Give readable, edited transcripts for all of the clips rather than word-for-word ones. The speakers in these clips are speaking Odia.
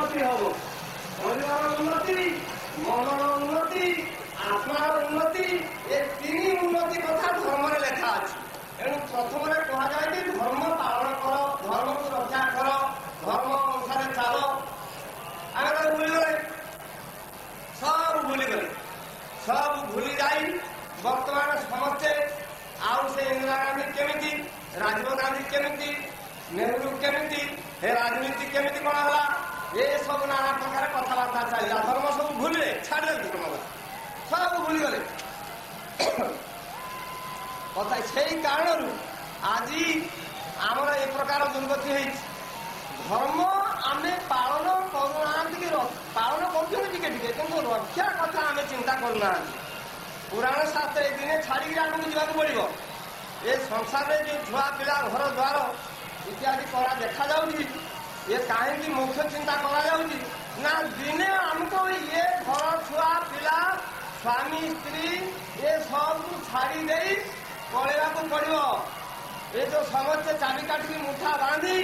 ଉନ୍ନତି ହବ। ପରିବାର ଉନ୍ନତି, ମନର ଉନ୍ନତି, ଆତ୍ମାର ଉନ୍ନତି, ଏ ତିନି ଉନ୍ନତି କଥା ଧର୍ମରେ ଲେଖା ଅଛି। ଏଣୁ ପ୍ରଥମରେ କୁହାଯାଏ ଯେ ଧର୍ମ ପାଳନ କର, ଧର୍ମକୁ ରକ୍ଷା କର, ଧର୍ମ ଅନୁସାରେ ଚାଲ। ଆମେ ତାକୁ ଭୁଲିଗଲେ, ସବୁ ଭୁଲିଗଲେ। ସବୁ ଭୁଲି ଯାଇ ବର୍ତ୍ତମାନ ସମସ୍ତେ ଆଉ ସେ ଇନ୍ଦିରା ଗାନ୍ଧୀ କେମିତି, ରାଜୀବ ଗାନ୍ଧୀ କେମିତି, ନେହେରୁ କେମିତି, ହେ ରାଜନୀତି କେମିତି କଣ ହେଲା, ଏସବୁ ନାନା ପ୍ରକାର କଥାବାର୍ତ୍ତା ଚାଲିଲା। ଧର୍ମ ସବୁ ଭୁଲିଲେ, ଛାଡ଼ିଦେଲେ ଧର୍ମ କଥା, ସବୁ ଭୁଲିଗଲେ କଥା। ସେଇ କାରଣରୁ ଆଜି ଆମର ଏ ପ୍ରକାର ଦୁର୍ଗତି ହେଇଛି। ଧର୍ମ ଆମେ ପାଳନ କରୁନାହାନ୍ତି କି ପାଳନ କରୁଛନ୍ତି ଟିକେ ଟିକେ, କିନ୍ତୁ ରକ୍ଷା କଥା ଆମେ ଚିନ୍ତା କରୁନାହାନ୍ତି। ପୁରାଣ ଶାସ୍ତ୍ର ଏ ଦିନେ ଛାଡ଼ିକିରି ଆମକୁ ଯିବାକୁ ପଡ଼ିବ। ଏ ସଂସାରରେ ଯୋଉ ଛୁଆ ପିଲା ଘର ଦ୍ୱାର ଇତ୍ୟାଦି କରା ଦେଖାଯାଉଛି, ଏ କାହିଁକି ମୁଖ୍ୟ ଚିନ୍ତା କରାଯାଉଛି ନା ଦିନେ ଆମକୁ ଇଏ ଘର ଛୁଆ ପିଲା ସ୍ୱାମୀ ସ୍ତ୍ରୀ ଏ ସବୁ ଛାଡ଼ି ଦେଇ ପଳେଇବାକୁ ପଡ଼ିବ। ଏ ଯୋଉ ସମସ୍ତେ ଚାବି କାଟିକି ମୁଠା ବାନ୍ଧି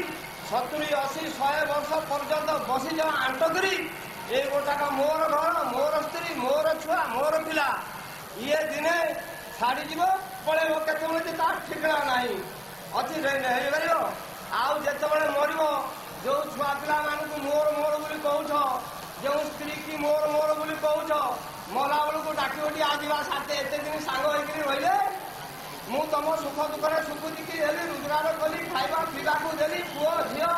70 80 100 ବର୍ଷ ପର୍ଯ୍ୟନ୍ତ ବସିଯାଅ ଆଣ୍ଟ କରି, ଏ ଗୋଟାକ ମୋର ଘର, ମୋର ସ୍ତ୍ରୀ, ମୋର ଛୁଆ, ମୋର ପିଲା, ଇଏ ଦିନେ ଛାଡ଼ିଯିବ, ପଳେଇବ କେତେବେଳେ ତାର ଠିକଣା ନାହିଁ ଅଛି ହେଇପାରିବ। ଆଉ ଯେତେବେଳେ ମରିବ, ଯୋଉ ଛୁଆ ପିଲାମାନଙ୍କୁ ମୋର ମୋର ବୋଲି କହୁଛ, ଯେଉଁ ସ୍ତ୍ରୀ କି ମୋର ମୋର ବୋଲି କହୁଛ, ମଲା ବେଳକୁ ଡାକି ଉଠି ଆଜିବା ସାଥେ ଏତେ ଦିନ ସାଙ୍ଗ ହେଇକିରି ରହିଲେ, ମୁଁ ତମ ସୁଖ ଦୁଃଖରେ ସୁଖୁତିକି ହେଲି, ରୋଜଗାର କଲି, ଖାଇବା ପିଇବାକୁ ଦେଲି, ପୁଅ ଝିଅ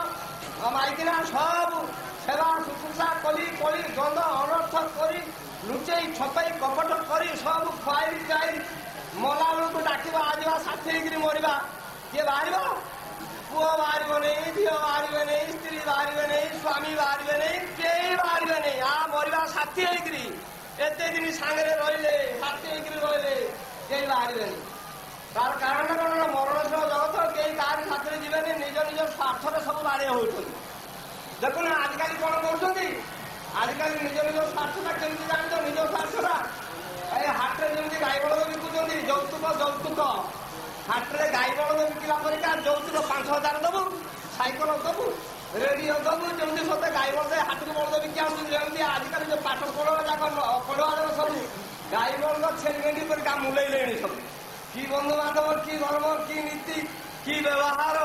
ମାଇକିନା ସବୁ ସେବା ଶୁଶ୍ରୂଷା କଲି, କଳି ଦ୍ୱନ୍ଦ ଅନର୍ଥ କରି ଲୁଚେଇ ଛପେଇ କପଟ କରି ସବୁ ଖୁଆଇ ପିଆଇ ମଲା ବେଳକୁ ଡାକିବ ଆଜିବା ସାଥି ହେଇକିରି ମରିବା, କିଏ ବାହାରିବ? ପୁଅ ବାହାରିବ ନେଇ, ଝିଅ ବାହାରିବେ ନେଇ, ସ୍ତ୍ରୀ ବାହାରିବେ ନେଇ, ସ୍ୱାମୀ ବାହାରିବେ ନେଇ, କେହି ବାହାରିବେ ନେଇ। ଆ ମରିବା ସାଥି ହେଇକିରି, ଏତେ ଦିନ ସାଙ୍ଗରେ ରହିଲେ, ସାଥି ହେଇକିରି ରହିଲେ, କେହି ବାହାରିବେନି। ତାର କାରଣ କଣ? ମରଣଶୀଳ ଜଗତ, କେହି କାହାରି ସାଥିରେ ଯିବେନି, ନିଜ ନିଜ ସ୍ୱାର୍ଥରେ ସବୁ ବାଡ଼େଇ ହଉଛନ୍ତି। ଦେଖୁନ ଆଜିକାଲି କଣ କରୁଛନ୍ତି? ଆଜିକାଲି ନିଜ ନିଜ ସ୍ୱାର୍ଥଟା କେମିତି ଜାଣିଛ? ନିଜ ସ୍ୱାର୍ଥଟା ଏ ହାଟରେ ଯେମିତି ଗାଈ ବଳଦ ବିକୁଛନ୍ତି, ଯୌତୁକ, ଯୌତୁକ ହାଟରେ ଗାଈ ବଳଦ ବିକିଲା ପରିକା ଯୌତୁକ 5,000 ଦବୁ, ସାଇକେଲ ଦବୁ, ରେଡିଓ ଦବୁ, ଯେମିତି ସତେ ଗାଈ ବଳଦ ହାଟକୁ ବଳଦ ବିକି ଆସୁଛନ୍ତି, ଯେମିତି ଆଜିକାଲି ଯୋଉ ପାଠ ପଢୁଆ ଯାକ ପଢୁଆ ଯାକ ସବୁ ଗାଈ ବଳଦ ଛେଳି ମେଣ୍ଢି ପରିକା ମୁଲେଇଲେଣି ସବୁ। କି ବନ୍ଧୁବାନ୍ଧବ, କି ଧର୍ମ, କି ନୀତି, କି ବ୍ୟବହାର,